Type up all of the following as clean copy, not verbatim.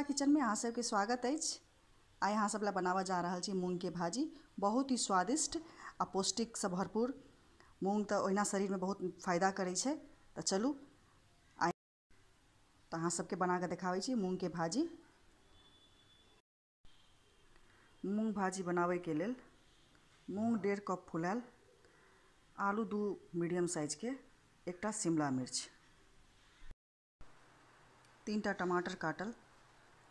Mithila kitchen में अहाँ सबके स्वागत अछि। आइ अहाँ सब ला बनाबऽ जा रहल छी मूँग के भाजी, बहुत ही स्वादिष्ट आ पौष्टिक से भरपूर। मूँग तऽ ओहिना शरीर में बहुत फायदा करै छै। तऽ चलू आइ तऽ अहाँ सबके बना के देखाबै छी मूँग के भाजी। मूँग भाजी बनाबै के लेल मूँग 1.5 कप फुलायल, आलू 2 मीडियम साइज के, एकटा शिमला मिर्च, 3टा टमाटर काटल,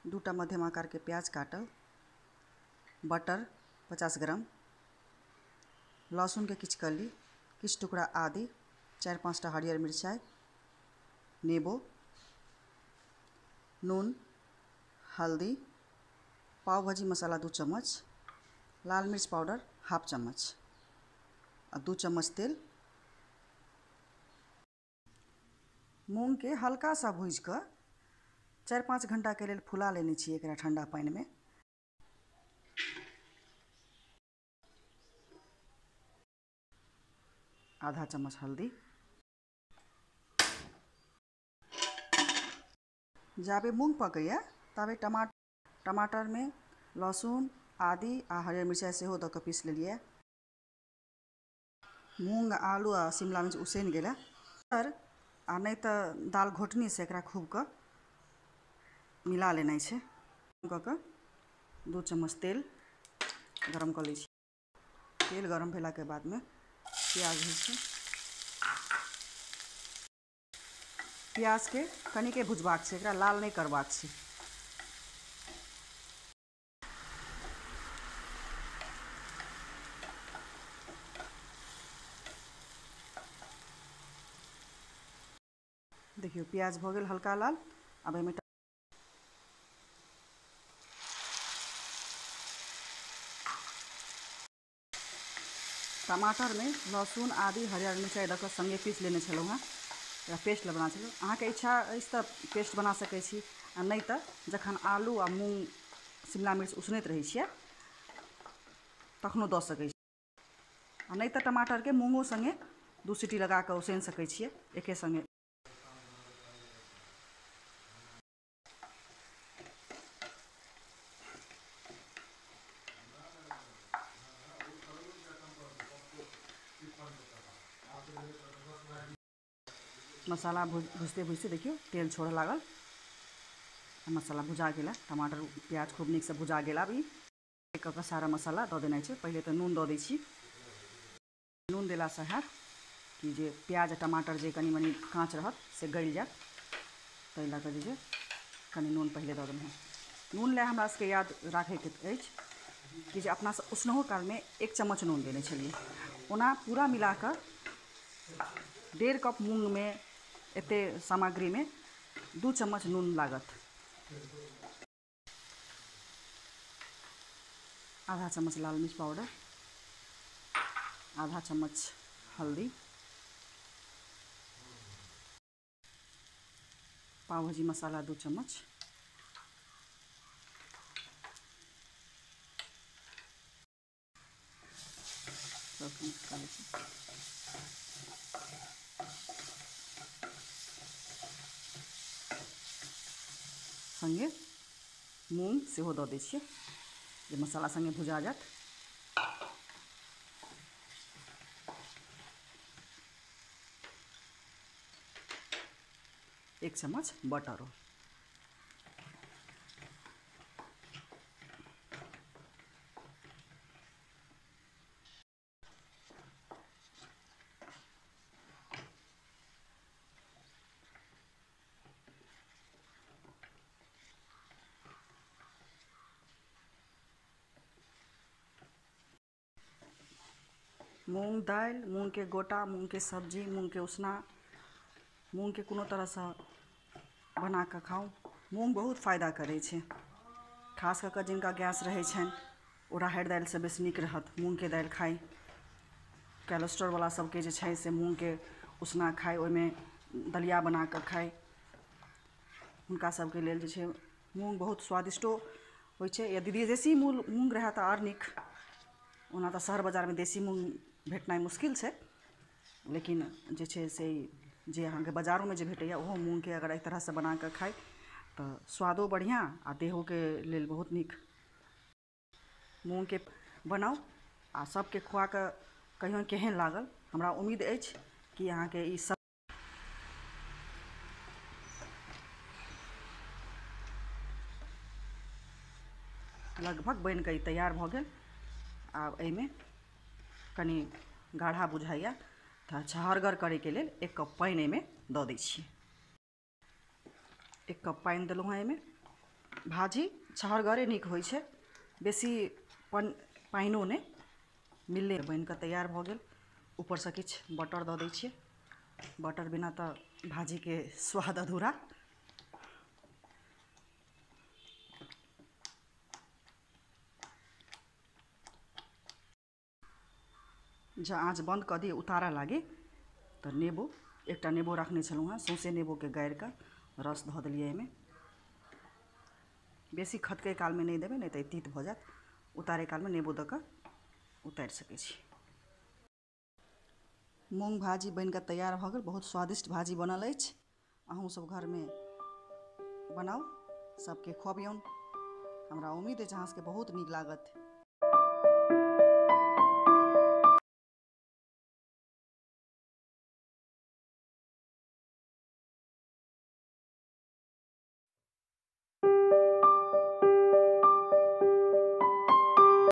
2टा मध्यम आकार के प्याज काटल, बटर 50 ग्राम, लहसुन के किछु कली, किछु टुकड़ा आदि, 4-5टा हरियर मिरचाइ, नेबो, नून, हल्दी, पाव भाजी मसाला 2 चम्मच, लाल मिर्च पाउडर 1/2 चम्मच आ 2 चम्मच तेल। मूँग के हल्का सा भूजि कऽ 4-5 घंटा के लेल फुला लेने छी एकरा ठंडा पानि में। आधा चम्मच हल्दी। जाबे मूँग पकैया ताबे टमाटर में लहसुन, आदि आ हरियर मिरचाइ सेहो दऽ कऽ पीस लेलियै। मूँग, आलू आ शिमला मिर्च उसनि गेलै आ नहि तऽ दाल घोटनी से एकरा खूब कऽ मिला लेनाइ छै। कऽ कऽ 2 चम्मच तेल गरम कऽ लै छी। तेल गरम भेलाके बादमे प्याज होइ छै। प्याजके कनिके भुजबाक छै, एकरा लाल नहि करबाक छै। देखियौ प्याज भऽ गेल हल्का लाल। आब एहिमे टमाटर में लहसुन, आदि, हरियर मिरचाइ दऽ कऽ संगे पीस लेने छलहुँ हेँ। एकरा पेस्ट बना छलहुँ। अहाँके इच्छा अछि तऽ पेस्ट बना सकै छी आ नहि तऽ जखन आलू आ मूँग, शिमला मिर्च उसनैत रहै छियै तखनो दऽ सकै छी आ नहि तऽ टमाटरके मूँगो संगे 2 सीटी लगा कऽ उसनि सकै छियै एके संगे। मसाला भुजते भुजते देखियौ तेल छोड़ऽ लागल, मसाला भुजा गेल, टमाटर प्याज खूब नीकसँ भुजा गेल। आब ई कऽ कऽ सारा मसाला दऽ देनाइ छै। पहिले तऽ नून दऽ दै छी। नून देलासँ हैत कि जे प्याज आ टमाटर जे कनि मनि काँच रहत से गलि जायत, ताहि लऽ कऽ जे छै कनि नून पहिले दऽ देलहुँ। नून लए हमरा सबके याद राखैके अछि कि जे अपना सब उसनहो कालमे 1 चम्मच नून देने छलियै। ओना पूरा मिला कऽ 1.5 कप मूँगमे एते सामग्रीमे 2 चम्मच नून लागत। आधा चम्मच लाल मिर्च पाउडर, आधा चम्मच हल्दी, पाव भाजी मसाला 2 चम्मच, सबके मिक्स कऽ लै छी। संगे मूँग सेहो दऽ दै छियै जे मसाला संगे भुजा जायत। एक चम्मच बटरो। मूँग दालि, मूँग के गोटा, मूँग के सब्जी, मूँग के उसना, मूँग के कोनो तरहसँ बना कऽ खाउ। मूँग बहुत फायदा करै छै, खास कऽ कऽ जिनका गैस रहै छनि ओ राहड़ि दालिसँ बेसी नीक रहत मूँगके दालि खाइ। कोलेस्ट्रॉलवला सबके जे छै से मूँगके उसना खाइ, ओहिमे दलिया बना कऽ खाइ। हुनका सबके लेल जे छै मूँग बहुत स्वादिष्टो होइ छै। यदि देशी मूँग रहए तऽ आओर नीक। ओना तऽ शहर बाजारमे देशी मूँग भेटनाइ मुश्किल छै, लेकिन जे छै से जे अहाँके बाजारोमे जे भेटैए ओहो मूँगके अगर एहि तरहसँ बना कऽ खाइ तऽ तऽ स्वादो बढ़िआँ आ देहोके लेल बहुत नीक। मूँगके बनाउ आ सबके खुआ कऽ कहियौन केहन लागल। हमरा उम्मीद अछि कि अहाँके ई सब लगभग बनि कऽ ई तैयार भऽ गेल। आब एहिमे कनि गाढ़ा बुझाइया तऽ छहरगर करैके लेल 1 कप पानि एहिमे दऽ दै छियै। 1 कप पानि देलहुँ हेँ एहिमे। भाजी छहरगरे नीक होइ छै, बेसी पानिओ नहि मिलले। बनि कऽ तैयार भऽ गेल। ऊपरसँ किछु बटर दऽ दै छियै, बटर बिना तऽ भाजीके स्वाद अधूरा। जँ आँच बन्द कऽ दियै, उतारऽ लागी तऽ नेबो, एकटा नेबो रखने छलहुँ हेँ, सौँसे नेबोके गाड़िकऽ रस धऽ देलियै एहिमे। बेसी खदकै कालमे नहि देबै, नहि तऽ तीत भऽ जायत। उतारै कालमे नेबो दऽ कऽ उतारि सकै छी। मूँग भाजी बनि कऽ तैयार भऽ गेल। बहुत स्वादिष्ट भाजी बनल अछि। अहूँ सब घरमे बनाउ, सबके खुअबियौन। हमरा उम्मीद अछि अहाँ सबके बहुत नीक लागत।